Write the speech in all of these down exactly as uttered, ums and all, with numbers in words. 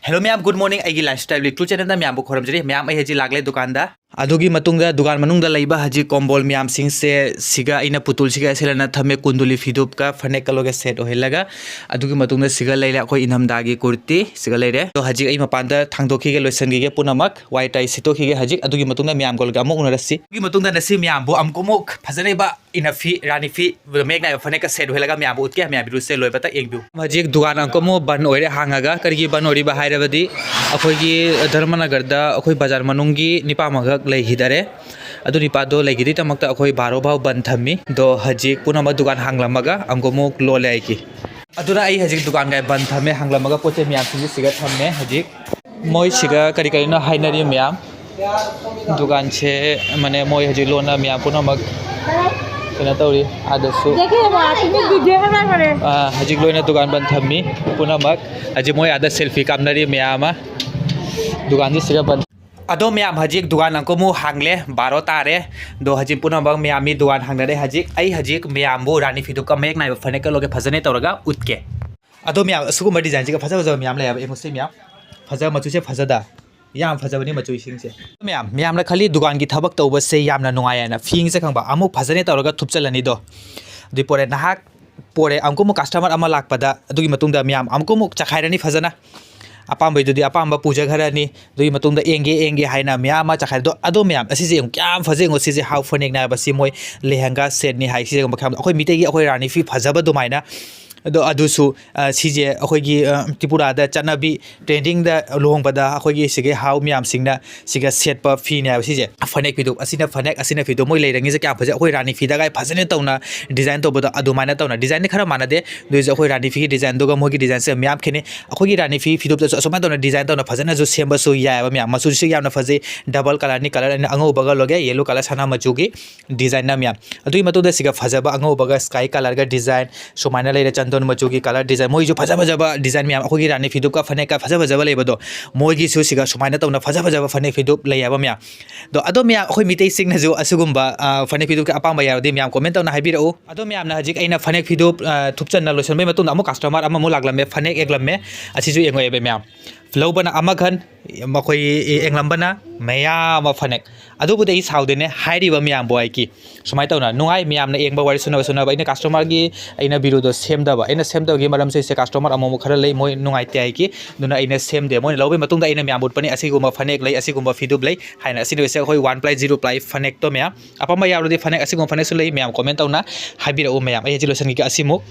Hello ꯃꯌꯥꯝ, good morning꯫ ꯑꯩꯒꯤ Lifestyle Week Two channelꯗ ꯃꯌꯥꯝꯕꯨ ꯈꯣꯏꯔꯝꯖꯔꯤ꯫ ꯃꯌꯥꯝ, ꯑꯩ ꯍꯧꯖꯤꯛ ꯂꯥꯛꯂꯦ ꯗꯨꯀꯥꯟꯗ꯫ ꯑꯗꯨꯒꯤ ꯃꯇꯨꯡꯗ ꯗꯨꯀꯥꯟ ꯃꯅꯨꯡꯗ ꯂꯩꯕ ꯍꯧꯖꯤꯛ ꯀꯣꯝꯕꯣꯜ ꯃꯌꯥꯝꯁꯤꯡꯁꯦ ꯁꯤꯒ ꯑꯩꯅ ꯄꯨꯇꯨꯜꯁꯤꯒ ꯁꯦꯠꯂꯅ ꯊꯝꯃꯦ, ꯀꯨꯟꯗꯨꯂꯤ ꯐꯤꯗꯨꯞꯀ ꯐꯅꯦꯛꯀ ꯂꯣꯏꯒ set ꯑꯣꯏꯍꯜꯂꯒ꯫ ꯑꯗꯨꯒꯤ ꯃꯇꯨꯡꯗ ꯁꯤꯒ ꯂꯩꯔꯦ ꯑꯩꯈꯣꯏ ꯏꯅꯝꯗꯥꯒꯤ ꯀꯨꯔꯇꯤ ꯁꯤꯒ ꯂꯩꯔꯦ꯫ ꯑꯗꯣ ꯍꯧꯖꯤꯛ ꯑꯩ ꯃꯄꯥꯟꯗ ꯊꯥꯡꯗꯣꯛꯈꯤꯒꯦ, ꯂꯣꯏꯁꯤꯟꯈꯤꯒꯦ ꯄꯨꯝꯅꯃꯛ, ꯋꯥꯏ ꯇꯥꯏ ꯁꯤꯠꯇꯣꯛꯈꯤꯒꯦ ꯍꯧꯖꯤꯛ꯫ ꯑꯗꯨꯒꯤ ꯃꯇꯨꯡꯗ ꯃꯌꯥꯝꯒ ꯑꯃꯨꯛ ꯎꯅꯔꯁꯤ꯫ ꯑꯗꯨꯒꯤ ꯃꯇꯨꯡꯗ ꯉꯁꯤ ꯃꯌꯥꯝꯕꯨ ꯑꯃꯨꯛ ꯑꯃꯨꯛ ꯐꯖꯅ ꯏꯅꯐꯤ, ꯔꯥꯅꯤ ꯐꯤ, ꯃꯌꯦꯛ ꯅꯥꯏꯕ ꯐꯅꯦꯛꯀ set ꯑꯣꯏꯍꯜꯂꯒ ꯃꯌꯥꯝꯕꯨ ꯎꯠꯀꯦ꯫ ꯃꯌꯥꯝ videoꯁꯦ ꯂꯣꯏꯕꯇ ꯌꯦꯡꯕꯤꯌꯨ꯫ ꯍꯧꯖꯤꯛ ꯗꯨꯀꯥꯟ ꯑꯃꯨꯛꯀ ꯑꯃꯨꯛ ꯕꯟ ꯑꯣꯏꯔꯦ, ꯍꯥꯡꯉꯒ꯫ ꯀꯔꯤꯒꯤ ꯕꯟ ꯑꯣꯏꯔꯤꯕ ꯍꯥꯏꯔꯕꯗꯤ ꯑꯩꯈꯣꯏꯒꯤ ꯙꯔꯃꯅꯒꯔꯗ ꯑꯩꯈꯣꯏ ꯕꯖꯥꯔ ꯃꯅꯨꯡꯒꯤ ꯅꯤꯄꯥ ꯑꯃꯈꯛ ꯂꯩꯈꯤꯗꯔꯦ꯫ ꯑꯗꯨ ꯅꯤꯄꯥꯗꯣ ꯂꯩꯈꯤꯗꯨꯒꯤꯗꯃꯛꯇ ꯑꯩꯈꯣꯏ ꯕꯥꯔꯣ ꯐꯥꯎ ꯕꯟ ꯊꯝꯃꯤ꯫ ꯑꯗꯣ ꯍꯧꯖꯤꯛ ꯄꯨꯝꯅꯃꯛ ꯗꯨꯀꯥꯟ ꯍꯥꯡꯂꯝꯃꯒ ꯑꯃꯨꯛꯀ ꯑꯃꯨꯛ ꯂꯣꯜꯂꯦ ꯑꯩꯒꯤ꯫ ꯑꯗꯨꯅ ꯑꯩ ꯍꯧꯖꯤꯛ ꯗꯨꯀꯥꯟꯒ ꯕꯟ ꯊꯝꯃꯦ, ꯍꯥꯡꯂꯝꯃꯒ ꯄꯣꯠ ꯆꯩ ꯃꯌꯥꯝꯁꯤꯡꯁꯦ ꯁꯤꯒ ꯊꯝꯃꯦ ꯍꯧꯖꯤꯛ꯫ ꯃꯣꯏ ꯁꯤꯒ ꯀꯔꯤ ꯀꯔꯤꯅꯣ ꯍꯥꯏꯅꯔꯤ ꯃꯌꯥꯝ꯫ ꯗꯨꯀꯥꯟꯁꯦ ꯃꯥꯅꯦ, ꯃꯣꯏ ꯍꯧꯖꯤꯛ ꯂꯣꯟꯅ ꯃꯌꯥꯝ ꯄꯨꯝꯅꯃꯛ ꯀꯩꯅꯣ ꯇꯧꯔꯤ꯫ ꯑꯥꯗꯁꯨ, देखिए, वो आदमी वीडियो बना रहे। ꯑꯥ, ꯍꯧꯖꯤꯛ ꯂꯣꯏꯅ ꯗꯨꯀꯥꯟ ꯕꯟ ꯊꯝꯃꯤ ꯄꯨꯝꯅꯃꯛ꯫ ꯍꯧꯖꯤꯛ ꯃꯣꯏ ꯑꯥꯗ selfie ꯀꯥꯞꯅꯔꯤ ꯃꯌꯥꯝ ꯑꯃ꯫ ꯗꯨꯀꯥꯟꯁꯦ ꯁꯤꯒ ꯕꯟ꯫ ꯑꯗꯣ ꯃꯌꯥꯝ, ꯍꯧꯖꯤꯛ ꯗꯨꯀꯥꯟ ꯑꯃꯨꯛꯀ ꯑꯃꯨꯛ ꯍꯥꯡꯂꯦ, ꯕꯥꯔꯣ ꯇꯥꯔꯦ꯫ ꯑꯗꯣ ꯍꯧꯖꯤꯛ ꯄꯨꯝꯅꯃꯛ ꯃꯌꯥꯝ ꯃꯤ ꯗꯨꯀꯥꯟ ꯍꯥꯡꯅꯔꯦ꯫ ꯍꯧꯖꯤꯛ ꯑꯩ ꯍꯧꯖꯤꯛ ꯃꯌꯥꯝꯕꯨ ꯔꯥꯅꯤ ꯐꯤꯗꯨꯞꯀ ꯃꯌꯦꯛ ꯅꯥꯏꯕ ꯐꯅꯦꯛꯀ ꯂꯣꯏꯒ ꯐꯖꯅ ꯇꯧꯔꯒ ꯎꯠꯀꯦ꯫ ꯑꯗꯣ ꯃꯌꯥꯝ, ꯑꯁꯤꯒꯨꯝꯕ designꯁꯤꯒ ꯐꯖ ꯐꯖꯕ ꯃꯌꯥꯝ ꯂꯩꯌꯦꯕ꯫ ꯌꯦꯡꯉꯨꯁꯦ ꯃꯌꯥꯝ, ꯐꯖꯕ ꯃꯆꯨꯁꯦ ꯐꯖꯗ? ꯌꯥꯝ ꯐꯖꯕꯅꯤ ꯃꯆꯨꯁꯤꯡꯁꯦ꯫ ꯃꯌꯥꯝ, ꯃꯌꯥꯝꯅ ꯈꯜꯂꯤ ꯗꯨꯀꯥꯟꯒꯤ ꯊꯕꯛ ꯇꯧꯕꯁꯦ ꯌꯥꯝꯅ ꯅꯨꯡꯉꯥꯏ ꯍꯥꯏꯅ꯫ ꯐꯤꯁꯦ ꯈꯪꯕ, ꯑꯃꯨꯛ ꯐꯖꯅ ꯇꯧꯔꯒ ꯊꯨꯞꯆꯜꯂꯅꯤꯗꯣ꯫ ꯑꯗꯨꯏ ꯄꯣꯔꯦ ꯅꯍꯥꯛ ꯄꯣꯔꯦ ꯑꯃꯨꯛꯀ ꯑꯃꯨꯛ customer ꯑꯃ ꯂꯥꯛꯄꯗ, ꯑꯗꯨꯒꯤ ꯃꯇꯨꯡꯗ ꯃꯌꯥꯝ ꯑꯃꯨꯛꯀ ꯑꯃꯨꯛ ꯆꯈꯥꯏꯔꯅꯤ ꯐꯖꯅ꯫ ꯑꯄꯥꯝꯕꯩꯗꯨꯗꯤ ꯑꯄꯥꯝꯕ ꯄꯨꯖꯈ꯭ꯔꯅꯤ꯫ ꯑꯗꯨꯒꯤ ꯃꯇꯨꯡꯗ ꯌꯦꯡꯒꯦ ꯌꯦꯡꯒꯦ ꯍꯥꯏꯅ ꯃꯌꯥꯝ ꯑꯃ ꯆꯈꯥꯏꯔꯦ꯫ ꯑꯗꯣ, ꯑꯗꯣ ꯃꯌꯥꯝ, ꯑꯁꯤꯁꯦ ꯌꯦꯡꯉꯨ, ꯀꯌꯥꯝ ꯐꯖꯩ ꯌꯦꯡꯉꯨ꯫ ꯁꯤꯁꯦ ꯍꯥꯎ ꯐꯅꯦꯛꯅꯦ ꯍꯥꯏꯕ꯫ ꯁꯤ ꯃꯣꯏ ꯂꯦꯍꯪꯒꯥ setꯅꯤ ꯍꯥꯏ꯫ ꯁꯤꯁꯦ ꯌꯦꯡꯉꯨ, ꯃꯈꯜ ꯑꯃ꯫ ꯑꯩꯈꯣꯏ ꯃꯤꯇꯩꯒꯤ ꯑꯩꯈꯣꯏ ꯔꯥꯅꯤ ꯐꯤ ꯐꯖꯕ ꯑꯗꯨꯃꯥꯏꯅ꯫ ꯑꯗꯣ ꯑꯗꯨꯁꯨ, ꯑ, ꯁꯤꯁꯦ ꯑꯩꯈꯣꯏꯒꯤ, ꯑ, ꯇ꯭ꯔꯤꯄꯨꯔꯥꯗ ꯆꯠꯅꯕꯤ trendingꯗ ꯂꯨꯍꯣꯡꯕꯗ ꯑꯩꯈꯣꯏꯒꯤ ꯁꯤꯒꯤ ꯍꯥꯎ ꯃꯌꯥꯝꯁꯤꯡꯅ ꯁꯤꯒ ꯁꯦꯠꯄ ꯐꯤꯅꯦ ꯍꯥꯏꯕ ꯁꯤꯁꯦ꯫ ꯐꯅꯦꯛ ꯐꯤꯗꯨꯞ, ꯑꯁꯤꯅ ꯐꯅꯦꯛ, ꯑꯁꯤꯅ ꯐꯤꯗꯨꯞ꯫ ꯃꯣꯏ ꯂꯩꯔꯪꯒꯤꯁꯦ ꯀꯌꯥꯝ ꯐꯖꯩ꯫ ꯑꯩꯈꯣꯏ ꯔꯥꯅꯤ ꯐꯤꯗꯒꯥꯏ ꯐꯖꯅ ꯇꯧꯅ design ꯇꯧꯕꯗꯣ ꯑꯗꯨꯃꯥꯏꯅ ꯇꯧꯅ꯫ Designꯗꯤ ꯈꯔ ꯃꯥꯟꯅꯗꯦ, ꯑꯗꯨ ꯑꯣꯏꯔꯁꯨ ꯑꯩꯈꯣꯏ ꯔꯥꯅꯤ ꯐꯤꯒꯤ designꯗꯨꯒ ꯃꯣꯏꯒꯤ designꯁꯦ ꯃꯌꯥꯝ ꯈꯦꯠꯅꯩ꯫ ꯑꯩꯈꯣꯏꯒꯤ ꯔꯥꯅꯤ ꯐꯤ ꯐꯤꯗꯨꯞꯇꯁꯨ ꯑꯁꯨꯃꯥꯏꯅ ꯇꯧꯅ design ꯇꯧꯅ ꯐꯖꯅꯁꯨ ꯁꯦꯝꯕꯁꯨ ꯌꯥꯏꯑꯕ ꯃꯌꯥꯝ꯫ ꯃꯆꯨꯁꯨ ꯌꯥꯝꯅ ꯐꯖꯩ, double colourꯅꯤ, colour ꯑꯅꯤ, ꯑꯉꯧꯕꯒ ꯂꯣꯏꯒ yellow colour ꯁꯅꯥ ꯃꯆꯨꯒꯤ designꯅ ꯃꯌꯥꯝ꯫ ꯑꯗꯨꯒꯤ ꯃꯇꯨꯡꯗ ꯁꯤꯒ ꯐꯖꯕ ꯑꯉꯧꯕꯒ sky colourꯒ design ꯁꯨꯃꯥꯏꯅ ꯂꯩꯔꯦ, ꯆꯟꯗꯣꯟ ꯃꯆꯨꯒꯤ colour design꯫ ꯃꯣꯏꯁꯨ ꯐꯖ ꯐꯖꯕ design ꯃꯌꯥꯝ, ꯑꯩꯈꯣꯏꯒꯤ ꯔꯥꯅꯤ ꯐꯤꯗꯨꯞꯀ ꯐꯅꯦꯛꯀ ꯐꯖ ꯐꯖꯕ ꯂꯩꯕꯗꯣ, ꯃꯣꯏꯒꯤꯁꯨ ꯁꯤꯒ ꯁꯨꯃꯥꯏꯅ ꯇꯧꯅ ꯐꯖ ꯐꯖꯕ ꯐꯅꯦꯛ ꯐꯤꯗꯨꯞ ꯂꯩ ꯍꯥꯏꯕ ꯃꯌꯥꯝ꯫ ꯑꯗꯣ, ꯑꯗꯣ ꯃꯌꯥꯝ, ꯑꯩꯈꯣꯏ ꯃꯤꯇꯩꯁꯤꯡꯅꯁꯨ ꯑꯁꯤꯒꯨꯝꯕ, ꯑ, ꯐꯅꯦꯛ ꯐꯤꯗꯨꯞꯀꯤ ꯑꯄꯥꯝꯕ ꯌꯥꯎꯔꯗꯤ ꯃꯌꯥꯝ comment ꯇꯧꯅ ꯍꯥꯏꯕꯤꯔꯛꯎ꯫ ꯑꯗꯣ ꯃꯌꯥꯝꯅ ꯍꯧꯖꯤꯛ ꯑꯩꯅ ꯐꯅꯦꯛ ꯐꯤꯗꯨꯞ, ꯑ, ꯊꯨꯞꯆꯟꯅ ꯂꯣꯏꯁꯤꯟꯕꯩ ꯃꯇꯨꯡꯗ ꯑꯃꯨꯛ customer ꯑꯃꯃꯨꯛ ꯂꯥꯛꯂꯝꯃꯦ, ꯐꯅꯦꯛ ꯌꯦꯛꯂꯝꯃꯦ꯫ ꯑꯁꯤꯁꯨ ꯌꯦꯡꯉꯣꯏꯕ ꯃꯌꯥꯝ꯫ ꯂꯧꯕꯅ ꯑꯃꯈꯟ, ꯃꯈꯣꯏ ꯌꯦꯡꯂꯝꯕꯅ ꯃꯌꯥꯝ ꯑꯃ ꯐꯅꯦꯛ꯫ ꯑꯗꯨꯕꯨꯗꯤ ꯑꯩ ꯁꯥꯎꯗꯦꯅꯦ, ꯍꯥꯏꯔꯤꯕ ꯃꯌꯥꯝꯕꯨ ꯑꯩꯒꯤ ꯁꯨꯃꯥꯏꯅ ꯇꯧꯅ ꯅꯨꯡꯉꯥꯏ꯫ ꯃꯌꯥꯝꯅ ꯌꯦꯡꯕ, ꯋꯥꯔꯤ ꯁꯨꯅꯕ ꯁꯨꯅꯕ, ꯑꯩꯅ ꯀꯁꯇꯃꯔꯒꯤ ꯑꯩꯅ ꯚꯤꯗꯤꯑꯣꯗꯣ ꯁꯦꯝꯗꯕ꯫ ꯑꯩꯅ ꯁꯦꯝꯗꯕꯒꯤ ꯃꯔꯝꯁꯦ ꯁꯦ, ꯀꯁꯇꯃꯔ ꯑꯃꯨꯛ ꯑꯃꯨꯛ ꯈꯔ ꯂꯩ, ꯃꯣꯏ ꯅꯨꯡꯉꯥꯏꯇꯦ ꯍꯥꯏꯒꯤ꯫ ꯑꯗꯨꯅ ꯑꯩꯅ ꯁꯦꯝꯗꯦ꯫ ꯃꯣꯏꯅ ꯂꯧꯕꯒꯤ ꯃꯇꯨꯡꯗ ꯑꯩꯅ ꯃꯌꯥꯝꯕꯨ ꯎꯠꯄꯅꯤ, ꯑꯁꯤꯒꯨꯝꯕ ꯐꯅꯦꯛ ꯂꯩ, ꯑꯁꯤꯒꯨꯝꯕ ꯐꯤꯗꯨꯞ ꯂꯩ ꯍꯥꯏꯅ꯫ ꯑꯁꯤꯅ ꯑꯩꯈꯣꯏ ꯋꯥꯟ ꯄ꯭ꯂꯥꯏ ꯖꯤꯔꯣ ꯄ꯭ꯂꯥꯏ ꯐꯅꯦꯛꯇꯣ ꯃꯌꯥꯝ꯫ ꯑꯄꯥꯝꯕ ꯌꯥꯎꯔꯗꯤ ꯐꯅꯦꯛ ꯑꯁꯤꯒꯨꯝꯕ ꯐꯅꯦꯛꯁꯨ ꯂꯩ, ꯃꯌꯥꯝ ꯀꯣꯃꯦꯟ ꯇꯧꯅ ꯍꯥꯏꯕꯤꯔꯛꯎ ꯃꯌꯥꯝ꯫ ꯑꯩ ꯍꯧꯖꯤꯛ ꯂꯣꯏꯁꯤꯟꯈꯤꯒꯦ ꯑꯁꯤꯃꯨꯛ꯫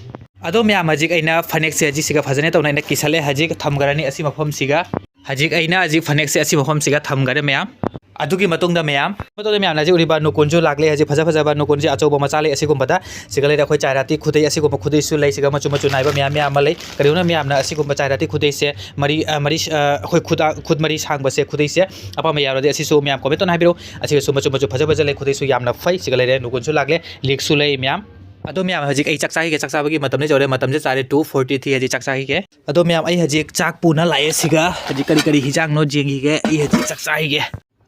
ꯑꯗꯣ ꯃꯌꯥꯝ, ꯍꯧꯖꯤꯛ ꯑꯩꯅ ꯐꯅꯦꯛꯁꯦ ꯍꯧꯖꯤꯛ ꯁꯤꯒ ꯐꯖꯅ ꯇꯧꯅ ꯑꯩꯅ ꯀꯤꯁꯜꯂꯦ꯫ ꯍꯧꯖꯤꯛ ꯊꯝꯈ꯭ꯔꯅꯤ ꯑꯁꯤ ꯃꯐꯝꯁꯤꯒ꯫ ꯍꯧꯖꯤꯛ ꯑꯩꯅ ꯍꯧꯖꯤꯛ ꯐꯅꯦꯛꯁꯦ ꯑꯁꯤ ꯃꯐꯝꯁꯤꯒ ꯊꯝꯈꯔꯦ ꯃꯌꯥꯝ꯫ ꯑꯗꯨꯒꯤ ꯃꯇꯨꯡꯗ ꯃꯌꯥꯝ, ꯃꯇꯨꯡꯗ ꯃꯌꯥꯝꯅ ꯍꯧꯖꯤꯛ ꯎꯔꯤꯕ ꯅꯨꯀꯨꯟꯁꯨ ꯂꯥꯛꯂꯦ꯫ ꯍꯧꯖꯤꯛ ꯐꯖ ꯐꯖꯕ ꯅꯨꯀꯨꯟꯁꯦ ꯑꯆꯧꯕ ꯃꯆꯥ ꯂꯩ ꯑꯁꯤꯒꯨꯝꯕꯗ꯫ ꯁꯤꯒ ꯂꯩꯔꯦ ꯑꯩꯈꯣꯏ ꯆꯥꯏꯔꯥꯇꯤ ꯈꯨꯗꯩ, ꯑꯁꯤꯒꯨꯝꯕ ꯈꯨꯗꯩꯁꯨ ꯂꯩ꯫ ꯁꯤꯒ ꯃꯆꯨ ꯃꯆꯨ ꯅꯥꯏꯕ ꯃꯌꯥꯝ ꯃꯌꯥꯝ ꯑꯃ ꯂꯩ꯫ ꯀꯔꯤꯒꯨꯝꯕ ꯃꯌꯥꯝꯅ ꯑꯁꯤꯒꯨꯝꯕ ꯆꯥꯏꯔꯥꯇꯤ ꯈꯨꯗꯩꯁꯦ ꯃꯔꯤ, ꯑ, ꯃꯔꯤ, ꯑ, ꯑꯩꯈꯣꯏ ꯈꯨꯗꯥ-, ꯈꯨꯠ ꯃꯔꯤ ꯁꯥꯡꯕꯁꯦ, ꯈꯨꯗꯩꯁꯦ ꯑꯄꯥꯝꯕ ꯌꯥꯎꯔꯗꯤ ꯑꯁꯤꯁꯨ ꯃꯌꯥꯝ ꯀꯣꯃꯦꯟ ꯇꯧꯅ ꯍꯥꯏꯕꯤꯔꯛꯎ꯫ ꯑꯁꯤꯒꯁꯨ ꯃꯆꯨ ꯃꯆꯨ ꯐꯖ ꯐꯖ ꯂꯩ꯫ ꯈꯨꯗꯩꯁꯨ ꯌꯥꯝꯅ ꯐꯩ꯫ ꯁꯤꯒ ꯂꯩꯔꯦ ꯅꯨꯀꯨꯟꯁꯨ ꯂꯥꯛꯂꯦ, ꯂꯤꯛꯁꯨ ꯂꯩ ꯃꯌꯥꯝ꯫ ꯑꯗꯣ ꯃꯌꯥꯝ, ꯍꯧꯖꯤꯛ ꯑꯩ ꯆꯥꯛ ꯆꯥꯈꯤꯒꯦ꯫ ꯆꯥꯛ ꯆꯥꯕꯒꯤ ꯃꯇꯝꯗꯤ ꯌꯧꯔꯦ꯫ ꯃꯇꯝꯁꯦ ꯆꯥꯔꯦ two forty three꯫ ꯍꯧꯖꯤꯛ ꯆꯥꯛ ꯆꯥꯈꯤꯒꯦ꯫ ꯑꯗꯣ ꯃꯌꯥꯝ, ꯑꯩ ꯍꯧꯖꯤꯛ ꯆꯥꯛ ꯄꯨꯅ ꯂꯥꯛꯑꯦ ꯁꯤꯒ꯫ ꯍꯧꯖꯤꯛ ꯀꯔꯤ ꯀꯔꯤ ꯍꯤꯟꯖꯥꯡꯅꯣ ꯌꯦꯡꯈꯤꯒꯦ꯫ ꯑꯩ ꯍꯧꯖꯤꯛ ꯆꯥꯛ ꯆꯥꯈꯤꯒꯦ꯫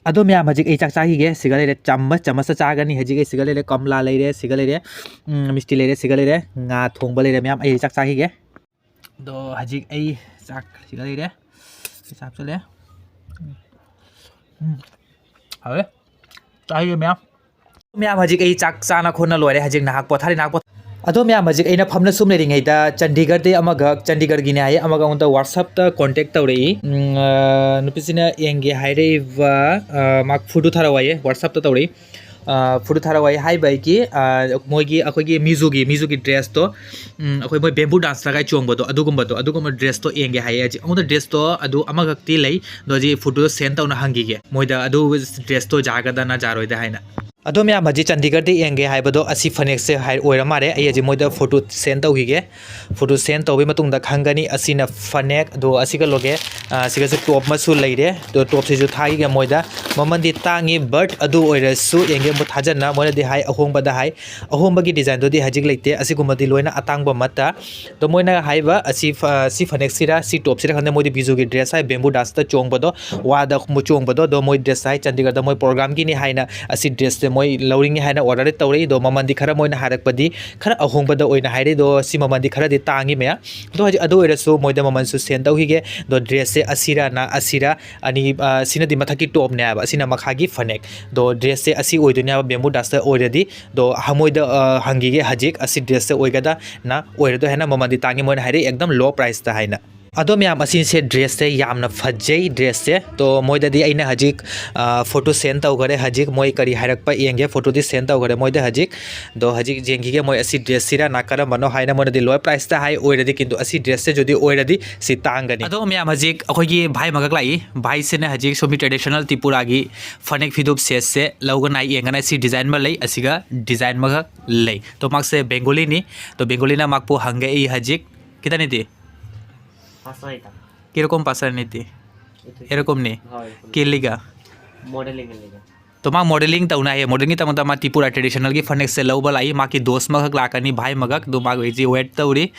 ꯑꯗꯣ ꯃꯌꯥꯝ, ꯍꯧꯖꯤꯛ ꯑꯩ ꯆꯥꯛ ꯆꯥꯈꯤꯒꯦ꯫ ꯁꯤꯒ ꯂꯩꯔꯦ ꯆꯥꯃꯁ, ꯆꯥꯃꯁꯇ ꯆꯥꯒꯅꯤ꯫ ꯍꯧꯖꯤꯛ ꯑꯩ ꯁꯤꯒ ꯂꯩꯔꯦ ꯀꯝꯂꯥ ꯂꯩꯔꯦ, ꯁꯤꯒ ꯂꯩꯔꯦ, ꯎꯝ, ꯃꯤꯁꯇꯤ ꯂꯩꯔꯦ, ꯁꯤꯒ ꯂꯩꯔꯦ ꯉꯥ ꯊꯣꯡꯕ ꯂꯩꯔꯦ ꯃꯌꯥꯝ꯫ ꯑꯩ ꯆꯥꯛ ꯆꯥꯈꯤꯒꯦ꯫ ꯑꯗꯣ ꯍꯧꯖꯤꯛ ꯑꯩ ꯆꯥꯛ ꯁꯤꯒ ꯂꯩꯔꯦ꯫ ꯑꯩ ꯆꯥꯛ ꯆꯠꯂꯦ꯫ ꯎꯝ, ꯍꯥꯎꯋꯦ꯫ ꯆꯥꯈꯤꯒꯦ ꯃꯌꯥꯝ꯫ ꯃꯌꯥꯝ, ꯍꯧꯖꯤꯛ ꯑꯩ ꯆꯥꯛ ꯆꯥꯅ ꯈꯣꯠꯅ ꯂꯣꯏꯔꯦ꯫ ꯍꯧꯖꯤꯛ ꯅꯍꯥꯛ ꯄꯣꯊꯥꯔꯤ, ꯅꯍꯥꯛ ꯄꯣꯊꯥ-, ꯑꯗꯣ ꯃꯌꯥꯝ, ꯍꯧꯖꯤꯛ ꯑꯩꯅ ꯐꯝꯅ ꯁꯨꯝ ꯂꯩꯔꯤꯉꯩꯗ ꯆꯟꯗꯤꯒꯔꯗꯒꯤ ꯑꯃꯒ, ꯆꯟꯗꯤꯒꯔꯒꯤꯅꯦ ꯍꯥꯏꯌꯦ, ꯑꯃꯒ ꯑꯩꯉꯣꯟꯗ WhatsApp-ꯇ contact ꯇꯧꯔꯛꯏ꯫ ꯎꯝ, ꯑ, ꯅꯨꯄꯤꯁꯤꯅ ꯌꯦꯡꯒꯦ ꯍꯥꯏꯔꯛꯏꯕ, ꯑ, ꯃꯥ ꯐꯣꯇꯣ ꯊꯥꯔꯛꯑꯣ ꯍꯥꯏꯌꯦ, WhatsApp-ꯇ ꯇꯧꯔꯛꯏ꯫ ꯑ, ꯐꯣꯇꯣ ꯊꯥꯔꯛꯑꯣ ꯍꯥꯏꯌꯦ ꯍꯥꯏꯕ ꯑꯩꯒꯤ, ꯑ, ꯃꯣꯏꯒꯤ, ꯑꯩꯈꯣꯏꯒꯤ ꯃꯤꯖꯣꯒꯤ, ꯃꯤꯖꯣꯒꯤ dress-ꯇꯣ, ꯎꯝ, ꯑꯩꯈꯣꯏ ꯃꯣꯏ bamboo dance ꯂꯒꯥꯏ ꯆꯣꯡꯕꯗꯣ, ꯑꯗꯨꯒꯨꯝꯕꯗꯣ, ꯑꯗꯨꯒꯨꯝꯕ dress-ꯇꯣ ꯌꯦꯡꯒꯦ ꯍꯥꯏꯌꯦ꯫ ꯍꯧꯖꯤꯛ ꯑꯩꯉꯣꯟꯗ dress-ꯇꯣ ꯑꯗꯨ ꯑꯃꯈꯛꯇꯤ ꯂꯩ, ꯑꯗꯣ ꯍꯧꯖꯤꯛ ꯐꯣꯇꯣꯗꯣ send ꯇꯧꯅ ꯍꯪꯈꯤꯒꯦ ꯃꯣꯏꯗ, ꯑꯗꯨ dress-ꯇꯣ ꯌꯥꯒꯗꯅ ꯌꯥꯔꯣꯏꯗ ꯍꯥꯏꯅ꯫ ꯑꯗꯣ ꯃꯌꯥꯝ, ꯍꯧꯖꯤꯛ ꯆꯟꯗꯤꯒꯔꯗ ꯌꯦꯡꯒꯦ ꯍꯥꯏꯕꯗꯣ ꯑꯁꯤ ꯐꯅꯦꯛꯁꯦ ꯍꯥꯏ-, ꯑꯣꯏꯔ ꯃꯥꯜꯂꯦ꯫ ꯑꯩ ꯍꯧꯖꯤꯛ ꯃꯣꯏꯗ ꯐꯣꯇꯣ send ꯇꯧꯈꯤꯒꯦ꯫ ꯐꯣꯇꯣ send ꯇꯧꯕꯒꯤ ꯃꯇꯨꯡꯗ ꯈꯪꯒꯅꯤ꯫ ꯑꯁꯤꯅ ꯐꯅꯦꯛ, ꯑꯗꯣ ꯑꯁꯤꯒ ꯂꯣꯒꯦ, ꯑ, ꯁꯤꯒꯁꯨ top ꯑꯃꯁꯨ ꯂꯩꯔꯦ꯫ ꯑꯗꯣ top-ꯁꯤꯁꯨ ꯊꯥꯈꯤꯒꯦ ꯃꯣꯏꯗ꯫ ꯃꯃꯜꯗꯤ ꯇꯥꯡꯉꯤ, but ꯑꯗꯨ ꯑꯣꯏꯔꯁꯨ ꯌꯦꯡꯒꯦ ꯑꯃꯨꯛ ꯊꯥꯖꯅ ꯃꯣꯏꯅꯗꯤ ꯍꯥꯏ ꯑꯍꯣꯡꯕꯗ ꯍꯥꯏ꯫ ꯑꯍꯣꯡꯕꯒꯤ design-ꯗꯨꯗꯤ ꯍꯧꯖꯤꯛ ꯂꯩꯇꯦ꯫ ꯑꯁꯤꯒꯨꯝꯕꯗꯤ ꯂꯣꯏꯅ ꯑꯇꯥꯡꯕ ꯑꯃꯠꯇ꯫ ꯑꯗꯣ ꯃꯣꯏꯅ ꯍꯥꯏꯕ ꯑꯁꯤ ꯐ-, ꯁꯤ ꯐꯅꯦꯛꯁꯤꯔ, ꯁꯤ top-ꯁꯤꯔ ꯈꯪꯗꯦ, ꯃꯣꯏꯗꯤ ꯃꯤꯖꯣꯒꯤ dress ꯍꯥꯏ, bamboo dance-ꯇ ꯆꯣꯡꯕꯗꯣ, ꯋꯥꯗ ꯆꯣꯡꯕꯗꯣ, ꯑꯗꯣ ꯃꯣꯏ dress ꯍꯥꯏ, ꯆꯟꯗꯤꯒꯔꯗ ꯃꯣꯏ program-ꯒꯤꯅꯤ ꯍꯥꯏꯅ ꯑꯁꯤ dress-ꯁꯦ ꯃꯣꯏ ꯂꯧꯔꯤꯉꯦ ꯍꯥꯏꯅ order ꯇꯧꯔꯛꯏ꯫ ꯑꯗꯣ ꯃꯃꯜꯗꯤ ꯈꯔ ꯃꯣꯏꯅ ꯍꯥꯏꯔꯛꯄꯗꯤ ꯈꯔ ꯑꯍꯣꯡꯕꯗ ꯑꯣꯏꯅ ꯍꯥꯏꯔꯛꯏ꯫ ꯑꯗꯣ ꯁꯤ ꯃꯃꯜꯗꯤ ꯈꯔꯗꯤ ꯇꯥꯡꯉꯤ ꯃꯌꯥꯝ꯫ ꯑꯗꯣ ꯍꯧꯖꯤꯛ ꯑꯗꯨ ꯑꯣꯏꯔꯁꯨ ꯃꯣꯏꯗ ꯃꯃꯜꯁꯨ send ꯇꯧꯈꯤꯒꯦ꯫ ꯑꯗꯣ dressꯁꯦ ꯑꯁꯤꯔꯥꯅ ꯑꯁꯤꯔꯥ ꯑꯅꯤ, ꯑ, ꯁꯤꯅꯗꯤ ꯃꯊꯛꯀꯤ topꯅꯦ ꯍꯥꯏꯕ, ꯑꯁꯤꯅ ꯃꯈꯥꯒꯤ ꯐꯅꯦꯛ꯫ ꯑꯗꯣ dressꯁꯦ ꯑꯁꯤ ꯑꯣꯏꯗꯣꯏꯅꯦ ꯍꯥꯏꯕ, bamboo dustꯇ ꯑꯣꯏꯔꯗꯤ꯫ ꯑꯗꯣ ꯃꯣꯏꯗ, ꯑ, ꯍꯪꯈꯤꯒꯦ ꯍꯧꯖꯤꯛ ꯑꯁꯤ dressꯁꯦ ꯑꯣꯏꯒꯗ꯭ꯔꯥꯅ꯫ ꯑꯣꯏꯔꯗꯣꯏ ꯍꯥꯏꯅ ꯃꯃꯜꯗꯤ ꯇꯥꯡꯉꯤ, ꯃꯣꯏꯅ ꯍꯥꯏꯔꯛꯏ ꯑꯦꯛꯗꯝ low priceꯇ ꯍꯥꯏꯅ꯫ ꯑꯗꯣ ꯃꯌꯥꯝ, ꯑꯁꯤꯁꯦ dressꯁꯦ ꯌꯥꯝꯅ ꯐꯖꯩ꯫ Dressꯁꯦ ꯑꯗꯣ ꯃꯣꯏꯗꯗꯤ ꯑꯩꯅ ꯍꯧꯖꯤꯛ, ꯑ, photo send ꯇꯧꯈꯔꯦ꯫ ꯍꯧꯖꯤꯛ ꯃꯣꯏ ꯀꯔꯤ ꯍꯥꯏꯔꯛꯄ ꯌꯦꯡꯒꯦ, photoꯗꯤ send ꯇꯧꯈꯔꯦ ꯃꯣꯏꯗ ꯍꯧꯖꯤꯛ꯫ ꯑꯗꯣ ꯍꯧꯖꯤꯛ ꯌꯦꯡꯈꯤꯒꯦ ꯃꯣꯏ ꯑꯁꯤ dressꯁꯤꯔꯥ ꯅ ꯀꯔꯝꯕꯅꯣ ꯍꯥꯏꯅ꯫ ꯃꯣꯏꯅꯗꯤ low priceꯇ ꯍꯥꯏ, ꯑꯣꯏꯔꯗꯤ ꯀꯤꯟꯇꯨ ꯑꯁꯤ dressꯁꯦ ꯖꯨꯗꯤ ꯑꯣꯏꯔꯗꯤ ꯁꯤ ꯇꯥꯡꯒꯅꯤ꯫ ꯑꯗꯣ ꯃꯌꯥꯝ, ꯍꯧꯖꯤꯛ ꯑꯩꯈꯣꯏꯒꯤ ꯚꯥꯏ ꯑꯃꯈꯛ ꯂꯥꯛꯏ꯫ ꯚꯥꯏꯁꯤꯅ ꯍꯧꯖꯤꯛ ꯁꯣꯝꯒꯤ traditional ꯇ꯭ꯔꯤꯄꯨꯔꯥꯒꯤ ꯐꯅꯦꯛ ꯐꯤꯗꯨꯞ setꯁꯦ ꯂꯧꯒꯅꯤ ꯌꯦꯡꯒꯅꯤ꯫ ꯁꯤ design ꯑꯃ ꯂꯩ, ꯑꯁꯤꯒ design ꯑꯃꯈꯛ ꯂꯩ꯫ ꯑꯗꯣ ꯃꯥꯁꯦ Bengaliꯅꯤ꯫ ꯑꯗꯣ Bengali ꯅ ꯃꯥꯛꯄꯨ ꯍꯪꯒꯦ ꯑꯩ ꯍꯧꯖꯤꯛ꯫ ꯈꯤꯇꯅꯤꯗꯤ? পাঁচশো এটা। কিরকম পাঁচশো নিতি? এরকম নেই? হয়, এরকম। কি লিগা? মডেলিং এর লিগা। তোমাক মডেলিং ꯇꯧꯅ ꯍꯥꯏꯌꯦ, ꯃꯣꯗꯦꯂꯤꯡꯒꯤ ꯇꯧꯅ ꯃꯥ ꯇ꯭ꯔꯤꯄꯨꯔꯥ traditionalꯒꯤ ꯐꯅꯦꯛꯁꯦ ꯂꯧꯕ ꯂꯥꯛꯏ꯫ ꯃꯥꯒꯤ ꯗꯣꯁ ꯑꯃꯈꯛ ꯂꯥꯛꯀꯅꯤ, ꯚꯥꯏ ꯑꯃꯈꯛ꯫ ꯑꯗꯨ ꯃꯥ ꯍꯧꯖꯤꯛ wait ꯇꯧꯔꯤ,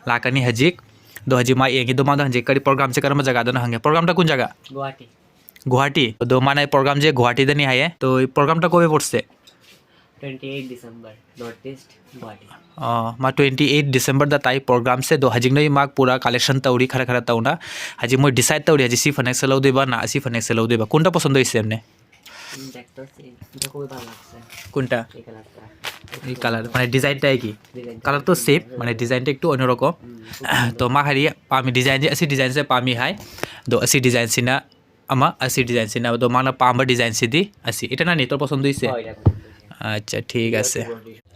ꯂꯥꯛꯀꯅꯤ ꯍꯧꯖꯤꯛ꯫ ꯑꯗꯣ ꯍꯧꯖꯤꯛ ꯃꯥ ꯌꯦꯡꯒꯦ꯫ ꯑꯗꯣ ꯃꯥꯗꯣ ꯍꯧꯖꯤꯛ ꯀꯔꯤ programꯁꯦ ꯀꯔꯝꯕ ꯖꯒꯥꯗꯅꯣ ꯍꯪꯒꯦ꯫ Programটা কোন জায়গা? গুৱাহাটী। গুৱাহাটী? ꯑꯗꯣ ꯃꯥꯅ programꯁꯦ ꯒꯨꯋꯥꯍꯥꯇꯤꯗꯅꯤ ꯍꯥꯏꯌꯦ꯫ তো programটা কবে পড়ছে? Twenty eight December, north east, Guwahati. ꯑꯣ, ꯃꯥ twenty eight Decemberꯗ ꯇꯥꯏ programꯁꯦ꯫ ꯑꯗꯣ ꯍꯧꯖꯤꯛ ꯅꯣꯏ ꯃꯥ ꯄꯨꯔꯥ collection ꯇꯧꯔꯤ ꯈꯔ ꯈꯔ ꯇꯧꯅ꯫ ꯍꯧꯖꯤꯛ ꯃꯣꯏ decide ꯇꯧꯔꯤ ꯍꯧꯖꯤꯛ ꯁꯤ ꯐꯅꯦꯛꯁꯦ ꯂꯧꯗꯣꯏꯕ ꯅ ꯑꯁꯤ ꯐꯅꯦꯛꯁꯦ ꯂꯧꯗꯣꯏꯕ꯫ কোনটা পছন্দ হয়েছে এমনি? হুম, দেখতে হচ্ছে, এটা খুবই ভালো লাগছে। কোনটা? এই কালারটা। এই কালার, মানে designটা কি? ডিজাইনটা কালার তো একটু সেম, অন্যরকম। মানে designটা একটু অন্যরকম। হুম, খুব সুন্দর। তো ꯃꯥ ꯍꯥꯏꯔꯤ ꯄꯥꯝꯃꯤ designꯁꯦ, ꯑꯁꯤ designꯁꯦ ꯄꯥꯝꯃꯤ ꯍꯥꯏ꯫ ꯑꯗꯣ ꯑꯁꯤ designꯁꯤꯅ ꯑꯃ, ꯑꯁꯤ designꯁꯤꯅ, ꯑꯗꯣ ꯃꯥꯅ ꯄꯥꯝꯕ designꯁꯤꯗꯤ ꯑꯁꯤ꯫ এটা না নি তোর পছন্দ হয়েছে? হয়, এটা পছন্দ হয়েছে। আচ্ছা, ঠিক আছে।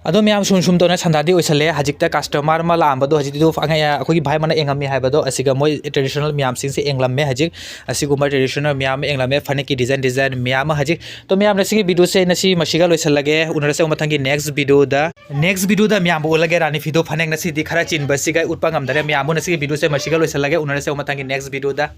ꯑꯗꯣ ꯃꯌꯥꯝ, ꯁꯨꯝ ꯁꯨꯝ ꯇꯧꯅ ꯁꯟꯗꯥꯗꯤ ꯑꯣꯏꯁꯜꯂꯦ꯫ ꯍꯧꯖꯤꯛꯇ customer ꯑꯃ ꯂꯥꯛꯑꯝꯕꯗꯣ ꯍꯧꯖꯤꯛꯇꯤ ꯑꯗꯨ ꯑꯉ-, ꯑꯩꯈꯣꯏꯒꯤ ꯚꯥꯏ ꯑꯃꯅ ꯌꯦꯡꯉꯝꯃꯤ ꯍꯥꯏꯕꯗꯣ, ꯑꯁꯤꯒ ꯃꯣꯏ traditional ꯃꯌꯥꯝꯁꯤꯡꯁꯦ ꯌꯦꯡꯂꯝꯃꯦ꯫ ꯍꯧꯖꯤꯛ ꯑꯁꯤꯒꯨꯝꯕ traditional ꯃꯌꯥꯝ ꯑꯃ ꯌꯦꯡꯂꯝꯃꯦ, ꯐꯅꯦꯛꯀꯤ design design ꯃꯌꯥꯝ ꯑꯃ꯫ ꯍꯧꯖꯤꯛ ꯇꯣ ꯃꯌꯥꯝ, ꯉꯁꯤꯒꯤ videoꯁꯦ ꯑꯩꯅ ꯁꯤ ꯃꯁꯤꯒ ꯂꯣꯏꯁꯜꯂꯒꯦ꯫ ꯎꯅꯔꯁꯦ ꯑꯃꯨꯛ ꯃꯊꯪꯒꯤ next videoꯗ꯫ Next videoꯗ ꯃꯌꯥꯝꯕꯨ ꯎꯠꯂꯒꯦ ꯔꯥꯅꯤ ꯐꯤꯗꯣ ꯐꯅꯦꯛ꯫ ꯉꯁꯤꯗꯤ ꯈꯔ ꯆꯤꯟꯕꯁꯤꯒ ꯎꯠꯄ ꯉꯝꯗꯔꯦ꯫ ꯃꯌꯥꯝꯕꯨ ꯉꯁꯤꯒꯤ videoꯁꯦ ꯃꯁꯤꯒ ꯂꯣꯏꯁꯜꯂꯒꯦ꯫ ꯎꯅꯔꯁꯦ ꯑꯃꯨꯛ ꯃꯊꯪꯒꯤ next videoꯗ꯫